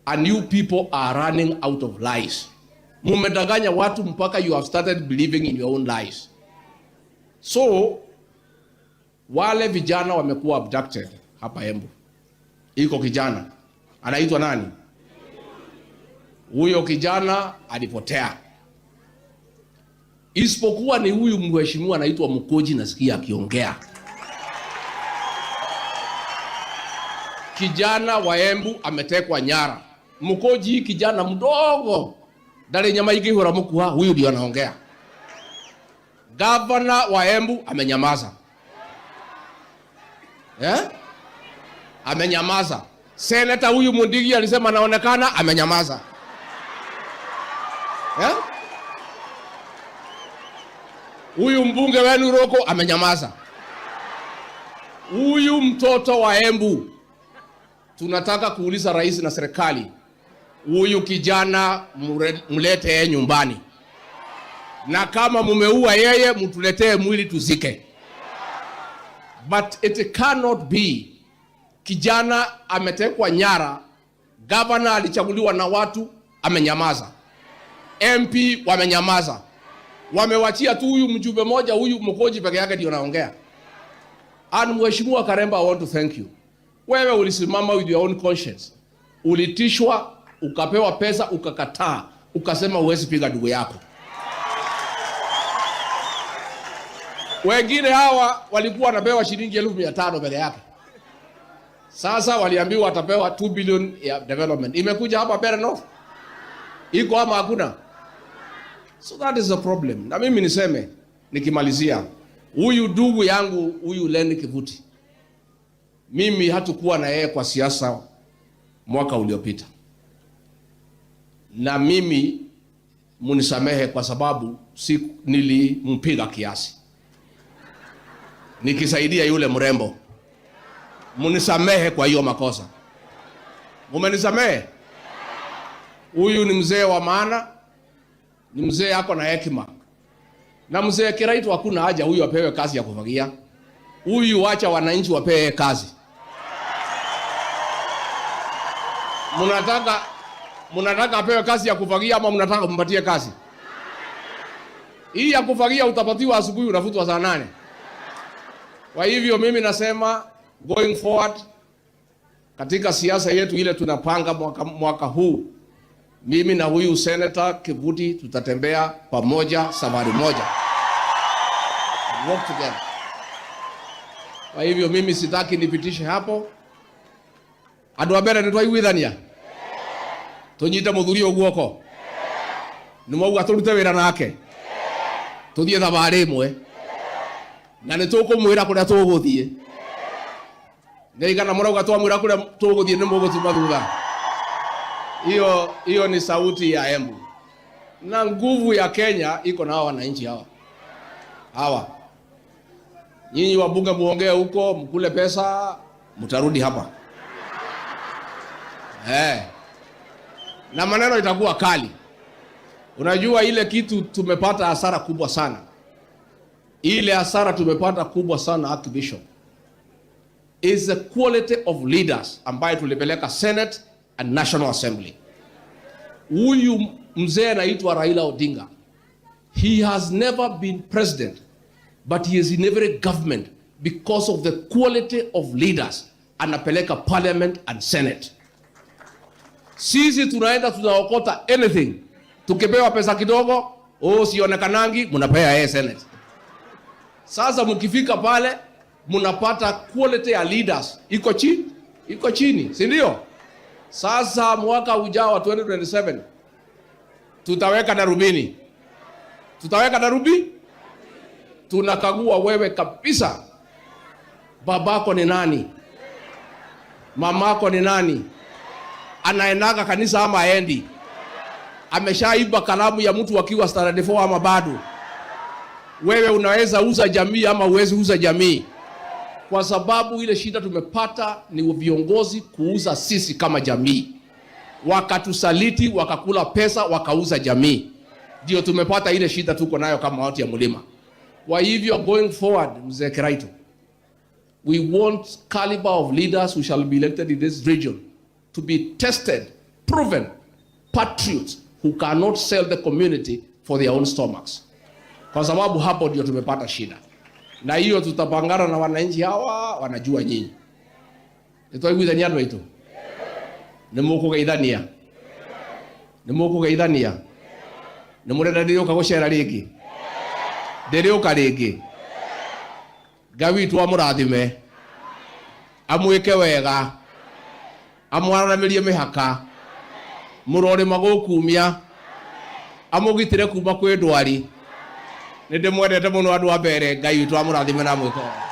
And you people are running out of lies. Mumedanganya watu mpaka you have started believing in your own lies. So wale vijana wamekuwa abducted hapa Embu. Iko kijana anaitwa nani? Huyo kijana alipotea, isipokuwa ni huyu mheshimiwa anaitwa Mkoji, nasikia akiongea. Kijana wa Embu ametekwa nyara. Mkoji kijana mdogo ndari nyama ikihura mkuha, huyu ndio anaongea. Gavana wa Embu amenyamaza, eh? Amenyamaza. Seneta huyu Mundigi alisema anaonekana, amenyamaza, eh? Huyu mbunge wenu Roko amenyamaza. Huyu mtoto wa Embu, tunataka kuuliza rais na serikali, huyu kijana mlete yeye nyumbani, na kama mumeua yeye mtuletee mwili tuzike. But it cannot be kijana ametekwa nyara, governor alichaguliwa na watu amenyamaza, MP wamenyamaza, wamewachia tu huyu mjumbe moja, huyu Mkoji peke yake ndio anaongea. And Mheshimiwa Karemba, I want to thank you. Wewe ulisimama with your own conscience, ulitishwa, ukapewa pesa, ukakataa, ukasema huwezi piga ndugu yako. Wengine hawa walikuwa wanapewa shilingi 500,000 peke yake. Sasa waliambiwa watapewa 2 billion ya development. Imekuja hapa Mbeere North? Iko ama hakuna? So that is a problem. Na mimi niseme nikimalizia, huyu ndugu yangu huyu Lenny Kivuti, mimi hatukuwa na yeye kwa siasa mwaka uliopita, na mimi munisamehe kwa sababu si nilimpiga kiasi nikisaidia yule mrembo. Munisamehe kwa hiyo makosa. Mumenisamehe? Huyu ni mzee wa maana, ni mzee ako na hekima. Na mzee Kiraitu hakuna haja huyu apewe kazi ya kufagia. Huyu wacha wananchi wapewe kazi. Mnataka apewe kazi ya kufagia ama mnataka kumpatie kazi? Hii ya kufagia utapatiwa asubuhi, unafutwa saa 8. Kwa hivyo mimi nasema going forward katika siasa yetu ile tunapanga mwaka huu, mimi na huyu Senator Kivuti tutatembea pamoja safari moja. Work together. Kwa hivyo mimi sitaki nipitishe hapo. Andu a mbere nitwaiguithania tunyite muthuri uyu guoko ni mwauga turute wira nake tuthie thabarĩ ĩmwe na nĩ tũkũmwĩra kũrĩa tũgũthiĩ. Nĩ igana mũrauga twamwĩra kũrĩa tũgũthiĩ nĩ mũgũtuma thutha. Hiyo ni sauti ya Embu. Na nguvu ya Kenya iko na hawa wananchi hawa. Hawa. Nyinyi wabunge muongee huko, mkule pesa, mtarudi hapa. Na maneno itakuwa kali. Unajua ile kitu tumepata hasara kubwa sana. Ile hasara tumepata kubwa sana Archbishop is the quality of leaders ambaye tulipeleka Senate and National Assembly. Huyu mzee anaitwa Raila Odinga. He has never been president, but he is in every government because of the quality of leaders anapeleka Parliament and Senate. Sisi tunaenda tunaokota anything. Tukipewa pesa kidogo, oh, sionekanangi, mnapea yeye Senate. Sasa mkifika pale mnapata quality ya leaders iko chini, iko chini, si ndio? Sasa mwaka ujao wa 2027 tutaweka darubini. Tutaweka darubi? Tunakagua wewe kabisa. Babako ni nani? Mamako ni nani? Anaendaga kanisa ama aendi? Ameshaiba kalamu ya mtu akiwa standard 4 ama bado? Wewe unaweza uza jamii ama huwezi uza jamii? Kwa sababu ile shida tumepata ni viongozi kuuza sisi kama jamii. Wakatusaliti, wakakula pesa, wakauza jamii. Ndio tumepata ile shida tuko nayo kama watu ya mlima. Kwa hivyo going forward, Mzee Kiraitu, we want caliber of leaders who shall be elected in this region to be tested, proven patriots who cannot sell the community for their own stomachs, kwa sababu hapo ndio tumepata shida, na hiyo tutapangana na wananchi hawa, wanajua nyinyi nitwaiguithania andu aitu ni mukugeithania ni mukugeithania ni murenda ndiriuka gucera ringi ndiriuka ringi. Ngai witũ amũrathime, amwĩke wega, amwaranĩrie mĩhaka, mũrorĩma gũkumia, amũgitĩre kuma kwĩ ndwari. Nĩ ndĩmwendete mũno andũ a mbere. Ngai witũ amũrathime na amwĩke wega.